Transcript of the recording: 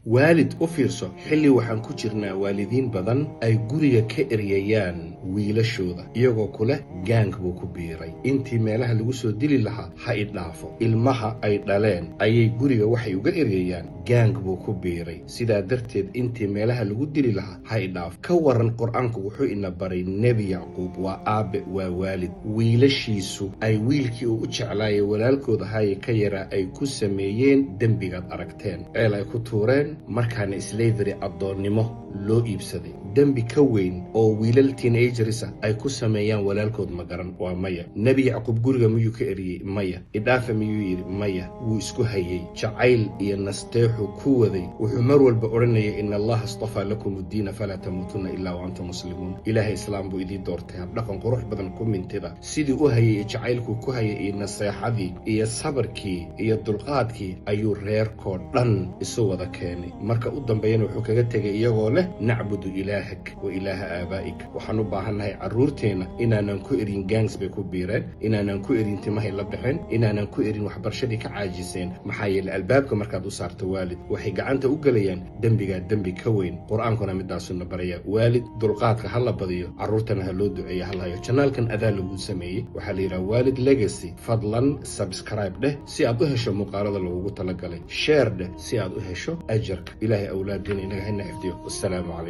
Waalid, u fiirso, xilli waxaan ku jirnaa waalidiin badan ay guriga ka eryayaan wiilashooda, iyagoo kuleh gang buu ku biiray, intii meelaha lagu soo dili lahaa ha i dhaafo. Ilmaha ay dhaleen ayay guriga waxay uga eryayaan gang buu ku biiray, sidaa darteed intii meelaha lagu dili lahaa ha i dhaafo. Ka waran? Qur-aanku wuxuu ina baray Nebi Yacquub, waa aabe, waa waalid, wiilashiisu ay wiilkii uu u jeclaayay, walaalkood ahaaye, ka yaraa ay ku sameeyeen dembigaad aragteen, ceel ay ku tuureen, markaana slavery, addoonnimo loo iibsaday. Dembi ka weyn oo wiilal teenagers ah ay ku sameeyaan walaalkood ma garan? Waa maya. Nebi Yacquub guriga miyuu ka eriyey? Maya. Idhaafa miyuu yidhi? Maya. Wuu isku hayey, jacayl iyo nasteexu ku waday. Wuxuu mar walba odhanayay: "إن الله اصطفى لكم الدين فلا تموتن إلا وأنتم مسلمون." Ilaahay Islaam buu idii doortay, habdhaqan qurux badan ku mintida. Sidii u hayay iyo jacaylkuu ku hayay iyo naseexadii iyo sabarkii iyo dulqaadkii ayuu reerkoo dhan isu wada keenay. Marka u dambeeyana wuxuu kaga tegay iyagoo leh: "نعبد إلهك وإله آبائك." Waxaan u baahannahay carruurteenna inaanan ku erin gangs bay ku biireen, inaanan ku erin timahay la baxeen, inaanan ku erin waxbarashadii ka caajiseen. Maxaa yeelay, albaabka markaad u saarto, waalid, waxay gacanta u gelayaan dembigaa dembi ka weyn. Qur-aankuna midaasuna baraya. Waalid, dulqaadka ha la badiyo, carruurtana ha loo duceeyo, ha la hayo. Channelkan adaa lagu sameeyey, waxaa la yidhaha Waalid Legacy. Fadlan subscribe dheh si aad u hesho muuqaalada lagugu talagalay, share dheh si aad u hesho ajarka. Ilaahay awlaadiina inaga hana xifdiyo. Wassalaamu calaykum.